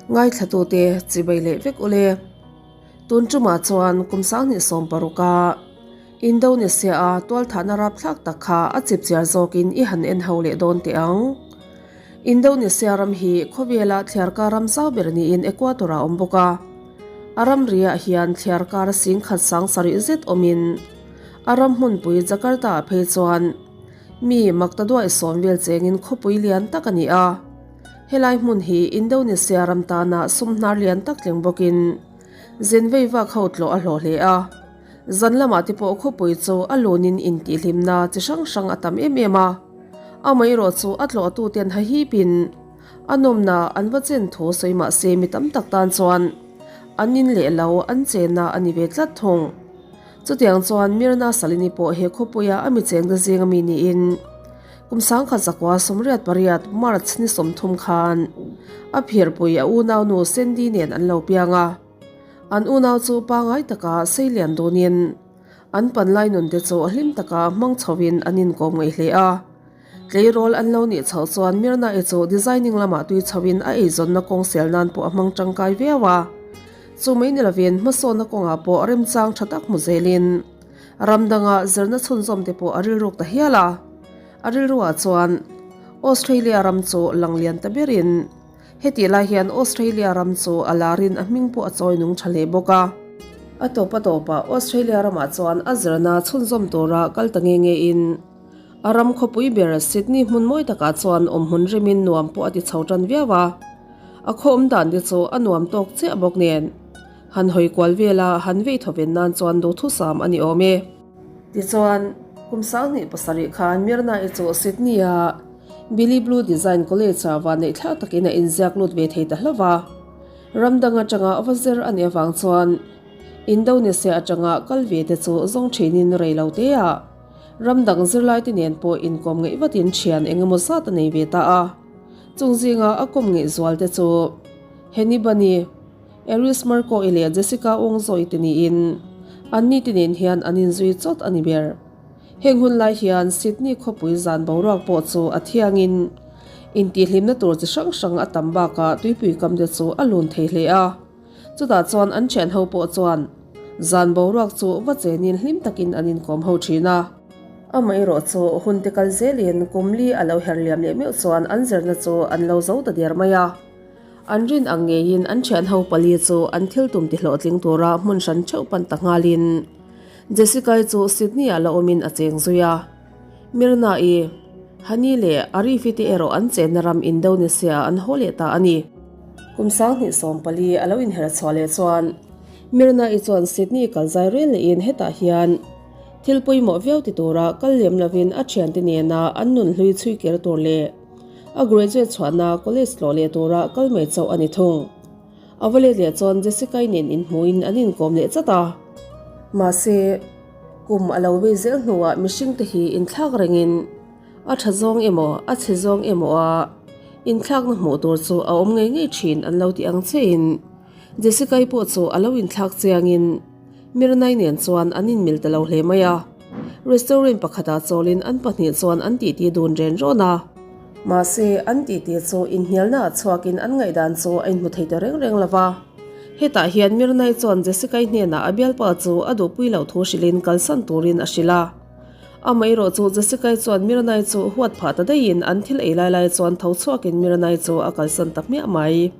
Ngaithlatute chibai leh vek ule. Tun tumah chuan kum 2016 a Indonesia a tualthahna rapthlak tak kha a chipchiar zawkin i han en ho leh dawn teh ang. Indonesia ram hi khawvela thliarkar ram zau ber niin Equator ah a awm bawk a. A ramriah hian thliarkar singkhat sang sarih zet awmin a ram hmunpui Jakarta ah phei chuan mi maktaduai sawm vel chengin khawpui lian tak a ni a. Helai hmun hi Indonesia ram tana sum hnar lian tak tling bawkin zen vei vak ho tlawh a hlawh hle a. Zan lamah te pawh khawpui chu a lunin intihhlimna chi hrang hrang a tam em em a. Amaherawh chu a tlawhtuten hahipin a nawmna an va chen thu sawi mah se mi tam tak tan chuan an in leh lo an chenna a ni ve tlat thung. Chutiang chuan Mirna Salini pawh he khawpuia a mi chengte zinga mi niin kum 1988 March ni 30 khan a phirpui a unaunu Sandy nen an lo piang a. An unau chu pangai taka seilian dunin an panlai nunte chu hlim taka hmang chhoin an inkawm ngaih hle a. Tleirawl an lo nih chhoh chuan Mirna-i chu designing lamah tui chhoin a eizawnna kawng sel nan pawh a hmang tangkai viau a. Chu mai ni lovin hmasawnna kawngah pawh remchang tha tak hmu zelin ram danga zirna chhunzawm te pawh a rilruk ta hial a. A rilruah chuan Australia ram chu lang lian ta berin Hetih lai hian Australia ram chu a larin a hming pawh a chawi nung tha hle bawk a. A tawp a tawpah Australia ramah chuan a zirna chhunzawm tura kal ta nge nge in a ram khawpui ber Sydney hmun mawi takah chuan awm hmun rimin nuam pawh a ti chho tan viau a. A khaw awm dan te chu a nuam tawk chiah bawk nen han hawi kual vela han vei thawven nan chuan duhthusam a ni awm e. Tichuan, kum 2007 khan Mirna-i chu Sydney-a Billy Blue Design College-ah vanneih thlak takin a inziak lut ve thei ta hlauh a. Ram dang atanga va zir a nih avang chuan Indonesia atanga kal ve te chu zawng thinin rei lo te ah ram dang zirlaite nen pawh inkawm ngeih vatin thian eng emaw zat a nei ve ta a. Chung zinga a kawm ngeih zual te chu Henny Bunny, Eris Marco-i leh Jessica Wong-Zoe te niin anni te nen hian an inzui chawt a ni ber. Heng hun lai hian Sydney khawpui zan boruak pawh chu a thiangin intihhlimna tur chi hrang hrang a tam bakah tuipui kam te chu a lun thei hle a. Chutah chuan an thian ho pawh chuan zan boruak chu va chenin hlim takin an inkawm ho thin a. Amaherawh chu hun te kal zelin kum li a lo her liam leh meuh chuan an zirna chu an lo zo ta der mai a. An rin ang ngeiin an thian ho pali chu an thil tum ti hlawhtling tura hmun hran theuh pan ta nghalin Jessica-i chu Sydney-ah la awmin a cheng zui a. Mirna-i, Hani leh Arif-i te erawh an chenna ram Indonesia-ah an haw leh ta a ni. Kum 2014 a lo inher chhuah leh chuan Mirna-i chuan Sydney kal zai rel lehin hetah hian thil pawimawh viau ti tura kal lem lovin a thiante nena an nun hlui chhui kir tur leh a graduate chhuahna college tlawh leh tura kal mai chauh a ni thung. A va let leh chuan Jessica-i nen inhmuhin an inkawm leh chat a. Mahse, kum a lo vei zel hnuah mihringte hi inthlak rengin a tha zawng emaw a chhe zawng emaw a inthlakna hmuh tur chu a awm ngei ngei thin an lo ti ang chiahin Jessica-i pawh chu a lo inthlak chiangin Mirnai nen chuan an inmil ta lo hle mai a. Restaurant pakhatah chawlin an pahnih chuan an titi dun ren rawn a. Mahse, an titi chu inhnialna ah chhuakin an ngaihdan chu a inhmu thei ta reng reng lo va. Hetah hian Mirnai chuan Jessica-i hnenah a bialpa chu a duhpui loh thu hrilhin kalsan turin a hrilh a. Amaherawh chu Jessica-i chuan Mirnai chu huat phah ta daihin an thil ei lai lai chuan tho chhuakin Mirnai chu a kalsan ta hmiah mai.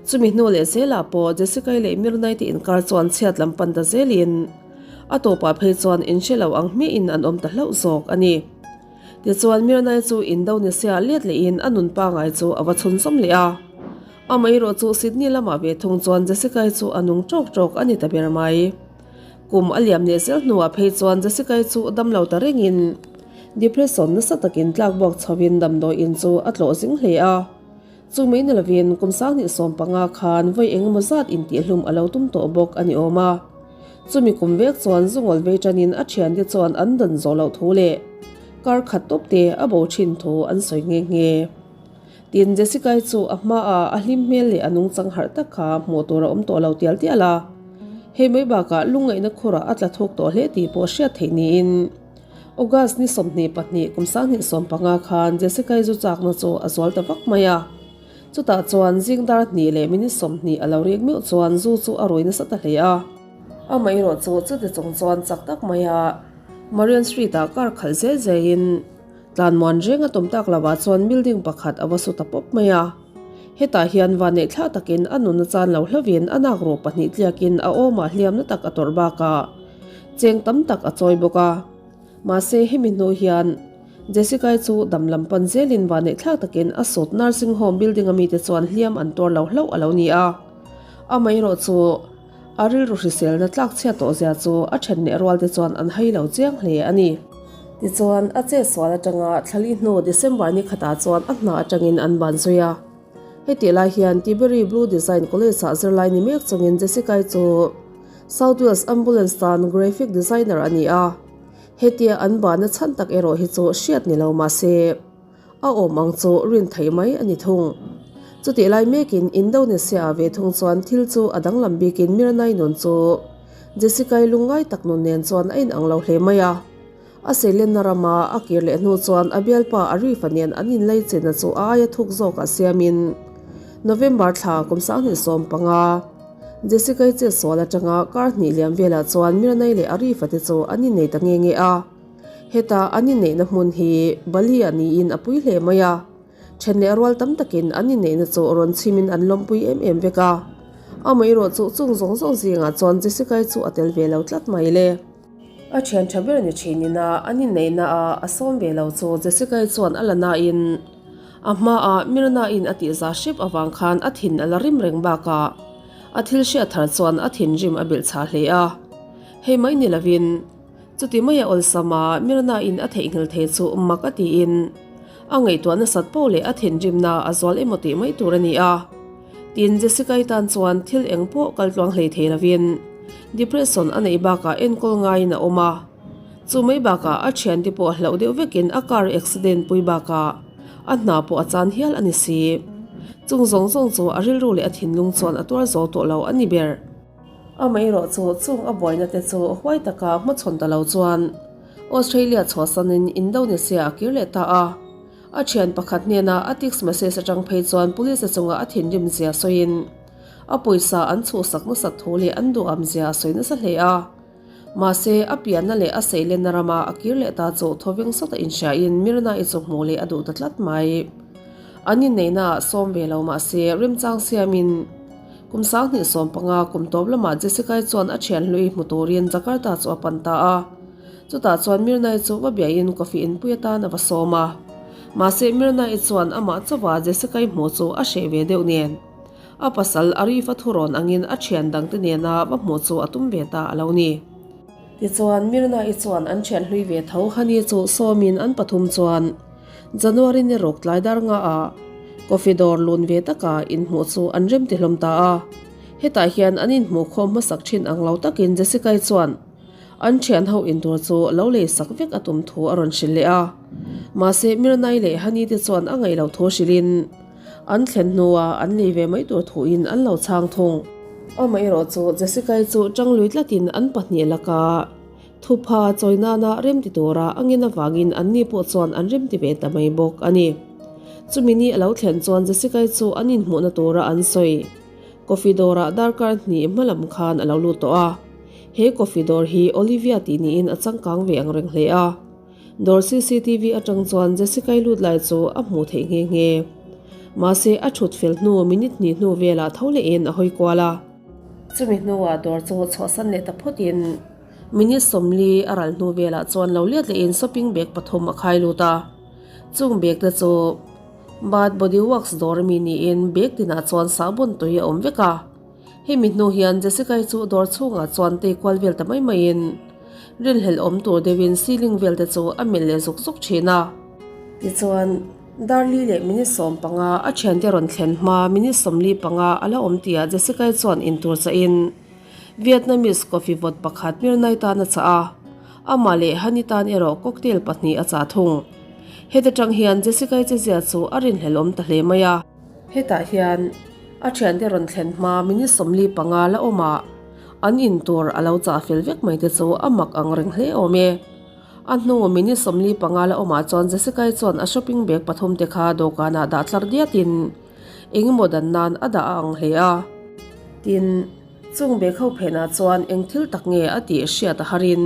Chumi hnu leh zelah pawh Jessica-i leh Mirnai te inkar chuan chhiat lam pan ta zelin a tawpah phei chuan inhre lo ang hmiahin an awm ta hlauh zawk a ni. Tichuan Mirnai chu Indonesia let lehin a nun pangai chu a va chhunzawm leh a. Amaherawh chu Sydney lamah ve thung chuan Jessica-i chu a nung ṭawk ṭawk a ni ta ber mai. Kum a liam leh zel hnuah phei chuan Jessica-i chu dam lo ta rengin depression nasa takin tlakbuak chhovin damdawiin chu a tlawh zing hle a. Chu mai ni lovin kum 2015 khan vawi eng emaw zat intihhlum a lo tum tawh bawk a ni awm a. Chumi kum vek chuan zungawl vei tanin a thiante chuan an dan zawh loh thu leh kar khat tawp te a bo thin thu an sawi nghe nghe. Tin, Jessica-i chu a hmaah a hlim hmel leh a nungchang harh tak kha hmuh tur a awm tawh lo tial tial a. Hei mai bakah lungngaihna khurah a tla thuk tawh hle tih pawh hriat theih niin August ni 22 kum 2015 khan Jessica-i zu chakna chu a zual ta vak mai a. Chutah chuan zing dar hnih leh minute 20 a lo rik meuh chuan zu chu a rui nasa ta hle a. Amaherawh chu chuti chung chuan chak tak maia Marion Street-ah car khalh zel zelin tlanmuan reng a tum tak lovah chuan building pakhat a va su ta pawp mai a. Hetah hian vanneih thlah takin a nunna chan lo hlovin a nak ruh pahnih tliakin a awmah hliamna tak a tawrh bakah cheng tam tak a chawi bawk a. Mahse hemi hnu hian Jessica-i chu dam lam pan zelin vanneih thlak takin a sut nursing home building a mite chuan hliam an tuar lo hlauh a lo ni a. Amaherawh chu a rilru hriselna tlak chhiat tawh zia chu a then leh rual te chuan an hai lo chiang hle a ni. Tichuan a che sual atanga thlali hnu December ni khatah chuan a hna atangin an ban zui a. Hetih lai hian Tiberi Blue Design College-ah zirlai ni mek chungin Jessica-i chu South Wales Ambulance tan graphic designer a ni a. Hetia an bahna chhan tak erawh hi chu hriat ni lo mah se, a awm ang chu rin theih mai a ni thung. Chutih lai mekin Indonesia-ah ve thung chuan thil chu a danglam bikin Mirnai nun chu Jessica-i lungngai tak nun nen chuan a inang lo hle mai a. A seilenna rama a kir leh hnu chuan a bialpa Arif-a nen an inleichena chu a aia thuk zawkah siamin November thla kum 2015 Jessica-i chetsual atanga kar hnih liam velah chuan Mirnai leh Arif-a te chu an innei ta nge nge a. Heta an inneihna hmun hi Bali-ah niin a pui hle mai a. Then leh rual tam takin an inneihna chu rawn chhimin an lawmpui em em vek a. Amaherawh chu chung zawng zawng zingah chuan Jessica-i chu a tel ve lo tlat mai le. A thian tha ber ni thin ina an inneihna a a sawm ve lo chu Jessica-i chuan a la nain a hmaah Mirna-in a tihzah hrep avang khan a thin a la rim reng bakah a thil hriat thar chuan a thinrim a belh chhah hle a. Hei mai ni lovin chuti maia awlsama Mirna-in a theihnghilh thei chu mak a tiin a ngaihtuah nasat poh leh a thinrimna a zual emaw tih mai tur a ni a. Tin, Jessica-i tan chuan thil eng pawh kal tluang hlei thei lovin depression a neih bakah enkawl ngaiin a awm a. Chu mai bakah a thiante pawh hlauh deuh vekin a car accident pui bakah a hna pawh a chan hial a ni si. Chung zawng zawng chu a rilru leh a thinlung chuan a tuar zo tawh lo a ni ber. Amaherawh chu chung a buaina te chu huai taka hmachhawn ta lo chuan Australia chhuahsanin Indonesia a kir leh ta a. A thian pakhat hnena a text message atang phei chuan police a chunga a thinrim zia sawiin a pawisa an chhuhsak nasat thu leh an duham zia a sawi nasa hle a. Mahse, a pianna leh a seilenna rama a kir leh ta chu thawveng sawta inhriain Mirna-i chu hmuh leh a duh ta tlat mai. An inneihna ah sawm ve lo mahse, remchang siamin kum 2015 kum tawp lamah Jessica-i chuan a thian hlui hmu turin Jakarta chu a pan ta a. Chutah chuan Mirna-i chu va biahin coffee inpui atan a va sawm a. Mahse, Mirna-i chuan amah chauha Jessica-i hmuh chu a hreh ve deuh nen. A pasal Arif-a thurawn angin a thian dangte nena va hmuh chu a tum ve ta a lo ni. Tichuan, Mirna-i chuan an thian hlui ve tho Hani chu sawmin an pathum chuan January ni ruk tlai dar nga ah coffee dawr lun ve taka inhmuh chu an rem ti hlawm ta a. Hetah hian an inhmuh khawm hmasak thin ang lo takin Jessica-i chuan An thian ho intur chu lo lei sak vek a tum thu a rawn hrilh leh a. Mahse Mirnai leh Hani te chuan a ngaih loh thu hrilhin an thlen hnuah an lei ve mai tur thuin an lo chhang thung. Amaherawh chu Jessica-i chu tang lui tlatin an pahnih laka thupha chawi nana rem ti tura a ngin avangin an ni pawh chuan an rem ti ve ta mai bawk a ni. Chumi ni a lo thlen chuan Jessica-i chu an inhmuhna tura an sawi. Coffee dawrah darkar hnih hma lam khan a lo lut tawh a. He coffee dawr hi Olivia tih niin a changkang ve ang reng hle a. Dawr cctv atang chuan Jessica-i lut lai chu a hmuh theih nghe nghe. Mahse a thut fel hnu minute hnih hnu velah tho lehin a hawi kual a. Chumi hnuah dawr chu chhuahsan leh ta phawtin minute 40 a ral hnu velah chuan lo let lehin shopping bag pathum a khai lut a. Chung bag te chu Bath Body Works dawr ami niin bag tinah chuan sahbawn tui a awm vek a. Hemi hnu hian Jessica-i chu dawr chhungah chuan tei kual vel ta mai maiin rinhlelh awm tur deuhin ceiling vel te chu a melh leh zuk zuk thin a. Tichuan, Darli leh minute 15 a thiante rawn thlen hma minute 45 a la awm tihah Jessica-i chuan intur chahin Vietnamese coffee vawt pakhat Mirnai tan a chah a, amah leh Hani tan erawh cocktail pahnih a chah thung. Heta tang hian Jessica-i chezia chu a rinhlelh awm ta hle mai a. Hetah hian a thiante rawn thlen hma minute 45 la awm a, an in tur a lo chah fel vek mai te chu a mak ang reng hle awm e. A hnu minute 45 la awmah chuan Jessica-i chuan a shopping bag pathum te kha dawhkanah dah tlar diatin. Engemaw dan nan a dah a ang hle a. Tin, chung bag ho phenah chuan eng thil tak nge a tih hriat a harin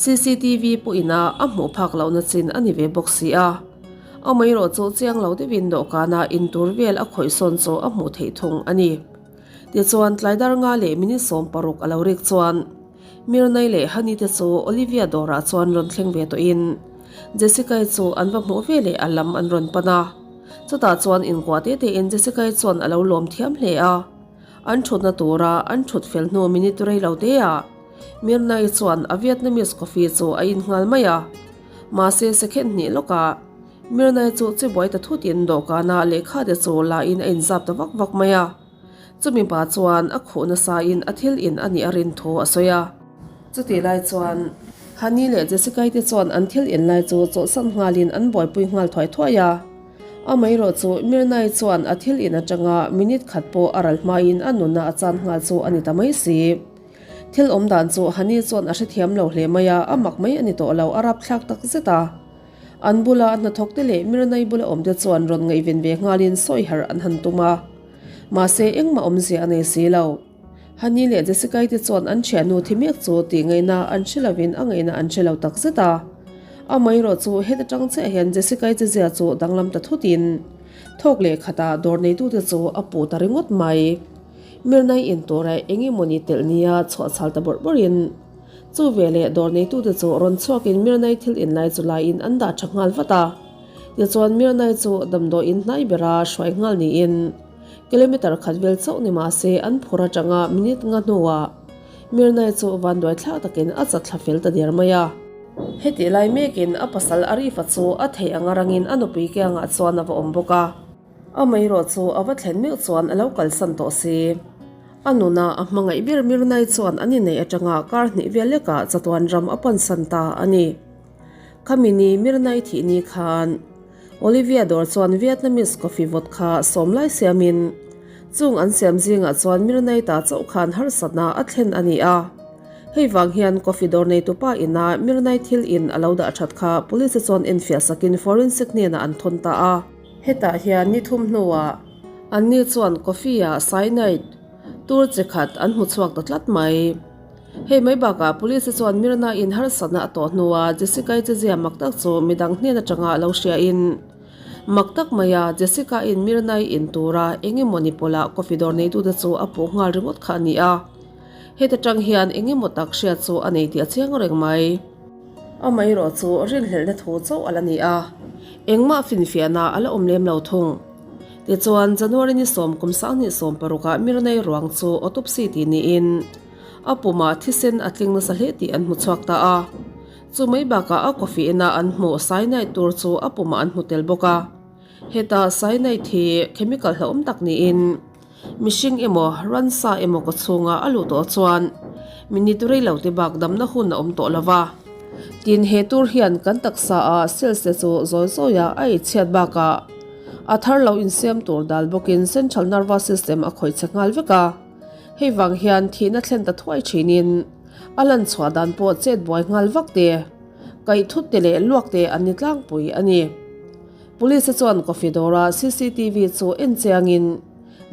cctv pawhin a a hmuh phak lohna chin a ni ve bawk si a. Amaherawhchu chiang lo deuhin dawhkana intur vel a khawih sawn chu a hmuh theih thung a ni. Tichuan tlaidar nga leh minute 60 a lo rik chuan Mirnai leh Hani te chu Olivia dawrah chuan rawn thleng ve tawhin Jessica-i chu an va hmuh ve leh a lam an rawn pan a. Chutah chuan inkuah te tein Jessica-i chuan a lo lawm thiam hle a. An thutna tura an thut fel hnu minute rei lo teah Mirnai chuan a Vietnamese coffee chu a in nghal mai a. Mahse second hnih lawkah Mirnai chu chibuai ta thutin dawhkana lehkha te chu la in a inzap ta vak vak mai a. Chumi pa chuan a khuh nasain a thil in a nih a rin thu a sawi a. Chutih lai chuan Hani leh Jessica-i te chuan an thil in lai chu chawlhsan nghalin an buaipui nghal thuai thuai a. Amaherawh chu Mirnai chuan a thil in atanga minute khat pawh a ral hmain a nunna a chan nghal chu a ni ta mai si. Thil awm dan chu Hani chuan a hrethiam lo hle mai a, a mak mai a ni tawh lo, a rapthlak tak zet a. An bula hnathawkte leh Mirnai bula awmte chuan rawn ngaihven ve nghalin sawi harh an han tum a. Mahse engmah awmzia a nei si lo. Hani leh Jessica-i te chuan an thiannu thi mek chu tih ngaihna an hre lovin a ngaihna an hre lo tak zet a. Amaherawh chu heta tang chiah hian Jessica-i che zia chu danglam ta thutin thawk leh khatah dawr neitute chu a puh ta ringawt mai. Mirnai in tura eng emawni telh nia chhuah chhal ta bawrh bawrhin chu veleh dawr neitute chu rawn chhuakin Mirnai thil inlai chu laiin an dah tha nghal vat a. Tichuan Mirnai chu damdawiin hnai bera hruai nghal niin kilometer khat vel chauh ni mah se an phur atanga minute nga hnuah Mirnai chu vanduai thlak takin a chat thla fel ta der mai a. Hetih lai mekin a pasal Arifa chu a theih anga rangin a nupui kiangah chuan a va awm bawk a. Amaherawh chu a va thlen meuh chuan a lo kalsan tawh si. A nuna a hmangaih ber Mirnai chuan an inneih atanga kar hnih vel lekah chatuan ram a pansan ta a ni. Khami ni Mirnai thih ni khan Olivia dawr chuan Vietnamese coffee vawt kha sawm lai siamin chung an siam zingah chuan Mirnai ta chauh khan harsatna a thlen a ni a. Hei vang hian coffee dawr neitupa ina Mirnai thil in a lo dah that kha police chuan enfiah sakin forensic hnenah an thawn ta a. Hetah hian ni thum hnuah anni chuan coffee ah cyanide tur chi khat an hmu chhuak ta tlat mai. Hei mai bakah police chuan Mirna in harsatna a tawh hnuah Jessica-i chezia mak tak chu midang hnen atanga lo hriain mak tak maia Jessica-in Mirna-i in tura eng emawni pawlah coffee dawr neitute chu a puh nghal ringawt kha a ni a. Heta tang hian eng emaw tak hriat chu a nei tih a chiang reng mai. Amaherawh chu rinhlelhna thu chauh a la ni a, engmah finfiahna a la awm lem lo thung. Tichuan, January ni sawm kum 2016 ah Mirnai ruang chu autopsy tih niin a pumah thisen a tling nasa hle tih an hmu chhuak ta a. Chu mai bakah a coffee ina an hmuh cyanide tur chu a pumah an hmu tel bawk a. Heta cyanide hi chemical hlauhawm tak niin Mihring emaw, ransa emaw ka chhunga a luh tawh chuan minute rei lo te bak damna hun a awm tawh lo va. Tin, he tur hian kan taksa a cells te chu zawi zawia a ei chhiat bakah a thar lo insiam tur dal bawkin central nervous system a khawih che nghal vek a. Hei vang hian thihna thlen ta thuai thinin a lan chhuah dan pawh chet buai nghal vak te, kaih thut te leh luak te an ni tlangpui a ni. Police chuan coffee dawra cctv chu en chiangin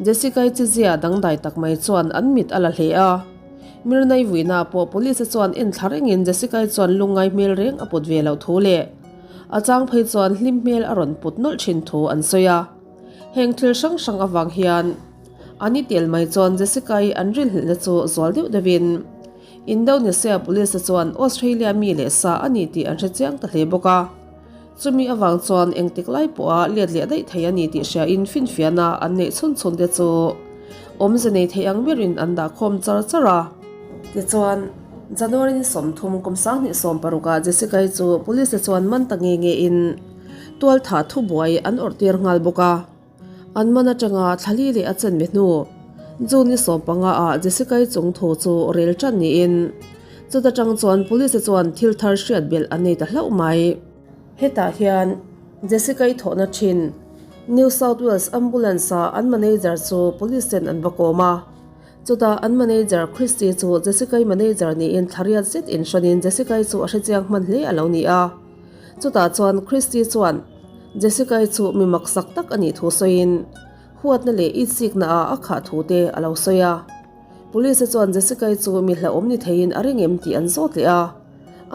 Jessica-i chizia dangdai tak mai chuan an mit a la hle a. Mirnai vuina pawh police chuan en thla rengin Jessica-i chuan lungngai hmel reng a put ve loh thu leh a chang phei chuan hlim hmel a rawn put nawlh thin thu an sawi a. Heng thil hrang hrang avang hian a ni tel mai chuan Jessica-i an rinhlelhna chu zual deuh deuhin Indonesia police chuan Australia mi leh sa a ni tih an hre chiang ta hle bawk a. Chumi avang chuan engtik lai pawha let leh daih thei a ni tih hriain finfiahna an neih chhun chhun te chu awmze nei thei ang berin an dah khawm char char a. Tichuan, January ni 30 kum 2016 ah Jessica-i chu police te chuan man ta nge nge in tualthah thubuai an awrh tir nghal bawk a. An man atanga thlali leh a chen ve hnu June ni 15 ah Jessica-i chung thu chu rel tan niin chuta tang chuan police te chuan thil thar hriat belh an nei ta hlauh mai. Hetah hian Jessica-i thawhna thin New South Wales Ambulance-a an manager chu police ten an va kawm a. Chutah an manager Christy chu Jessica-i manager niin thlariat zet inhranin Jessica-i chu a hrechiang hman hle a lo ni a. Chutah chuan Christy chuan Jessica-i chu mi maksak tak a nih thu sawiin. huatna leh itsikna ah a khah thu te a lo sawi a. Police chuan Jessica-i chu mi hlauhawm ni theiin a ring em tih an zawt leh a.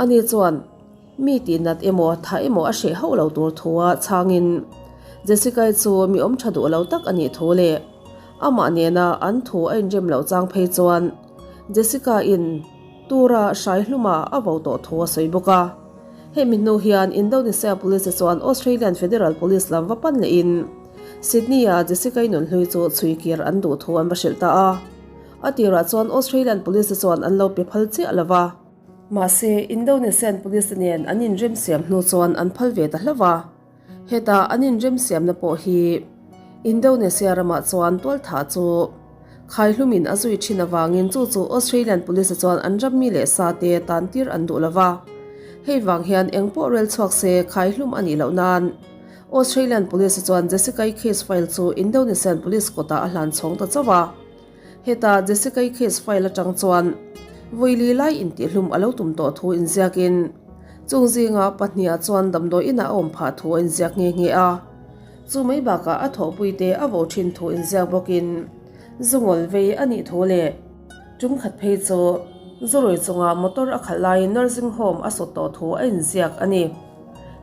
Ani chuan mi tihnat emaw thah emaw a hreh hauh lo tur thua chhangin Jessica-i chu mi awm tha duh lo tak a nih thu leh amah nena an thu a inrem loh chang phei chuan Jessica-in tura hrai hluma a vo tawh thu a sawi bawk a. Hemi hnu hian Indonesia Police chuan Australian Federal Police lam va pan lehin Sydney-a Jessica-i nunhlui chu chhui kir an duh thu an va hrilh ta a. A tirah chuan Australian Police chuan an lo pe phal chiah lo va. Mahse, Indonesian Police nen an inremsiam hnu chuan an phal ve ta hlauh a. Heta an inremsiamna pawh hi Indonesia ramah chuan tualthah chu khaihlumin a zui thin avangin chu chu Australian Police chuan an ram mi leh sa te tan tir an duh lova. Hei vang hian eng pawh rel chhuak se khaihlum a nih loh nan Australian Police chuan Jessica-i case file chu Indonesian Police kawtah a hlan chhawng ta chauh a. Heta Jessica-i case file atang chuan vawi lai intihhlum a lo tum tawh thu inziakin chung zinga pahniha chuan damdawi inah a awm phah thu a inziak nghe nghe a. Chu mai bakah a thawhpuite a vo thin thu inziak bawkin zungawl vei a nih thu leh tum khat phei chu zurui chunga motor a khalh laiin nursing home a sawt tawh thu a inziak a ni.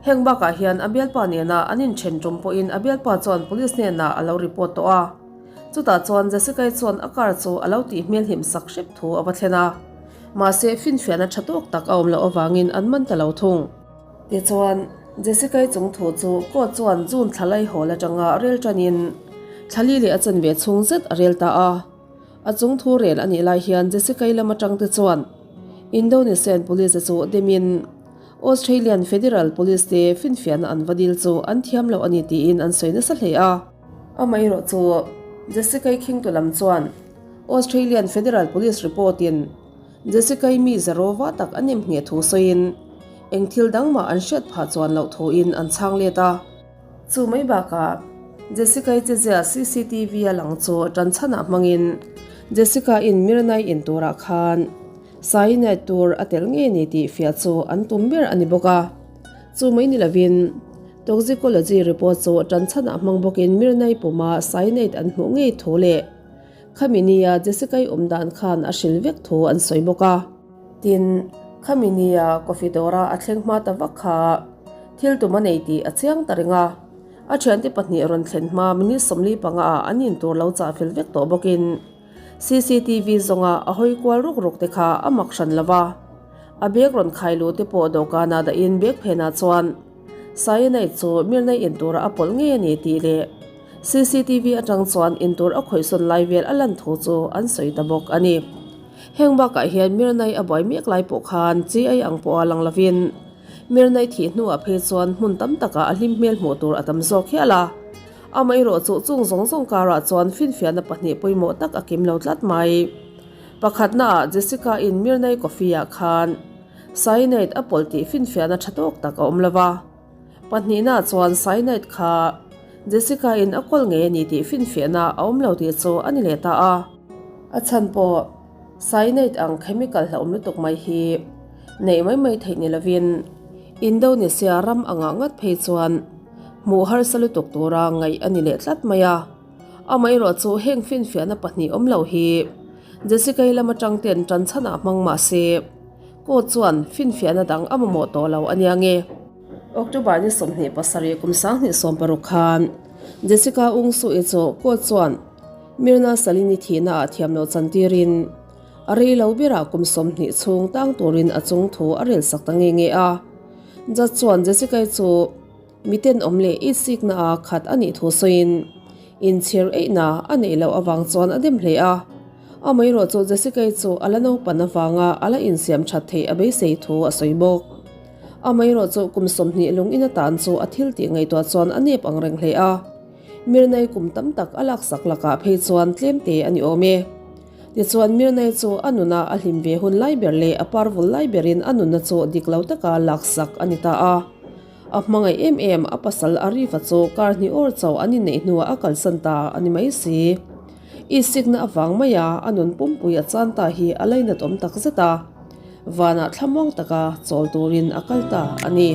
Heng bakah hian a bialpa nena an inthen tum pawhin a bialpa chuan police hnenah a lo report tawh a. Chutah chuan Jessica-i chuan a car chu a lo tih hmel hlim sak hrep thu a va thlen a, mahse finfiahna tha tawk tak a awm loh avangin an man ta lo thung. Tichuan, Jessica-i chung thu chu court chuan June thla laihawl atanga rel tanin thla li leh a chanve chhung zet a rel ta a. A chung thu rel a nih lai hian Jessica-i lam atang te chuan Indonesian Police chu demin Australian Federal Police te finfiahna an va dil chu an thiam loh a ni tiin an sawi nasa hle a. Amaherawh chu Jessica-i khingtu lam chuan Australian Federal Police report-in Jessica-i mi zarova tak a nem ngheh thu sawiin eng thil dang mah an hriat phah chuan loh thuin an chhang let a. Chu mai bakah Jessica-i chezia CCTV a lang chu tanchhanah hmangin Jessica-in Mirnai in turah khan cyanide tur a tel ngei ni tih fiah chu an tum ber a ni bawk a. Chu mai ni lovin Toxicology report chu tanchhanah hmang bawkin Mirnai puma cyanide an hmuh ngei thu leh khami nia Jessica-i awm dan khan a hrilh vek thu an sawi bawk a. Tin, khami nia coffee dawra a thleng hma ta vak kha thil tum a nei tih a chiang ta reng a. A thiante pahnih rawn thlen hma minute 45 ah an in tur lo chah fel vek tawh bawkin CCTV zawnga a hawi kual ruk ruk te kha a mak hran lo va. A bag rawn khai luh te pawh dawhkanah dahin bag phenah chuan Cyanide chu Mirnai in tura a pawlh ngei a ni tih leh CCTV atang chuan in tur a khawihsawn lai vel a lan thu chu an sawi ta bawk a ni. Heng bakah hian Mirnai a buai mek lai pawh khan chi ai ang pawha lang lovin Mirnai thih hnuah phei chuan hmun tam takah a hlim hmel hmuh tur a tam zawk hial a. Amaherawh chu chung zawng zawng karah chuan finfiahna pahnih pawimawh tak a kim lo tlat mai. Pakhatnaah Jessica-in Mirnai coffee-ah khan Cyanide a pawlh tih finfiahna tha tawk tak a awm lo va. Pahnihna chuan cyanide kha Jessica-in a kawl ngei a ni tih finfiahna a awm lo tih chu a ni leh ta a. A chhan pawh cyanide ang chemical hlauhawm lutuk mai hi neih mai mai theih ni lovin Indonesia ram angah ngat phei chuan hmuh harsa lutuk tura ngaih a ni leh tlat mai a. Amaherawh chu heng finfiahna pahnih awm lo hi Jessica-i lam atang ten tan chhanah hmang mah se, court chuan finfiahna dang a mamawh tawh lo a nia nge. October ni 27 kum 2016 khan Jessica Ung Soo-i chu court chuan Mirna Salini thihna ah thiam loh chan tirin a rei lo berah kum 20 chhung tang turin a chung thu a rel sak ta nge nge a. Judge chuan Jessica-i chu Miten awm leh i sikna a khat a nih thu sawiin inchhir eihna a neih loh avang chuan a dem hle a. Amaherawh chu Jessica-i chu a la naupan avanga a la insiam that theih a beisei thu a sawi bawk. Amaherawh chu kum 20 lung in atan chu a thil tih ngaihtuah chuan a nep ang reng hle a. Mirnai kum tam tak a laksak lakah phei chuan tlem te a ni awm e. Tichuan Mirnai chu a nuna a hlim ve hun lai ber leh a parvul lai berin a nunna chu dik lo taka laksak a ni ta a. A hmangaih em em a pasal Arifa chu kar hnih awr chauh an inneih hnuah a kalsan ta a ni mai si. I sikna avang maia a nun pumpui a chan ta hi a lainat awm tak zet a, vanah thlamuang taka chawl turin a kal ta a ni.